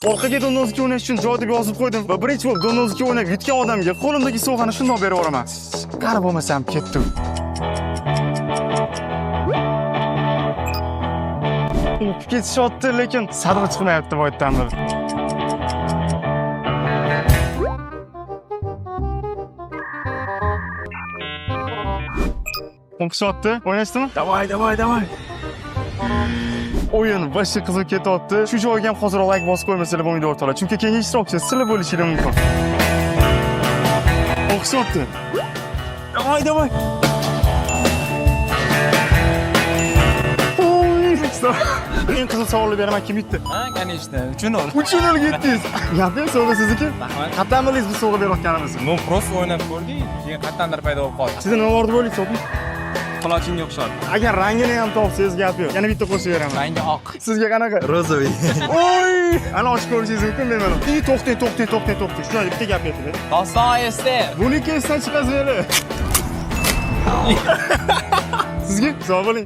Orqaga Donnozga o'ynash uchun joy deb yozib qo'ydim va birinchi bo'lib Donnozga o'ynab yutgan odamga qo'limdagi sovg'ani shundoq berib yuboraman. Qara bo'lmasam ketdi. O'qib ketishyapti, lekin sado chiqmayapti boyatdan beri. O'qishyapti, o'ynashdimi? Давай, давай, давай. O'yin вообще qizib ketyapti. Shu joyga ham hozir layk bosib qo'ymasalar bo'lmaydi, o'rtoqlar. Chunki keyingi ishtirokchi sizlar bo'lishingiz mumkin. O'qishyapti. Давай, давай. Oy, eng qiziq savolni beraman, kim yutdi? Ha, конечно, 3-0. 3-0 yutdingiz. Gaping, sovg'a sizniki. Rahmat. Qayerdan bildingiz bu sovg'a berayotganimizni? Ну, просто o'ynab ko'rdik, keyin qayerdandir paydo bo'lib qoldi. Sizda nima bor deb o'ylaysiz, opa? Qulochinga o'xshadi. Agar rangini ham topsangiz, gap yo'q. Yana bitta qo'shib beraman. Rangi oq. Sizga qanaqa? Розовый. Oy! Ana ochib ko'rishingiz mumkin bemalol. I, to'xtang, to'xtang, to'xtang, to'xtang. Shunday bitta gap aytib. Doston esda. Buniki esdan chiqasizlar. Sizga sog' bo'ling.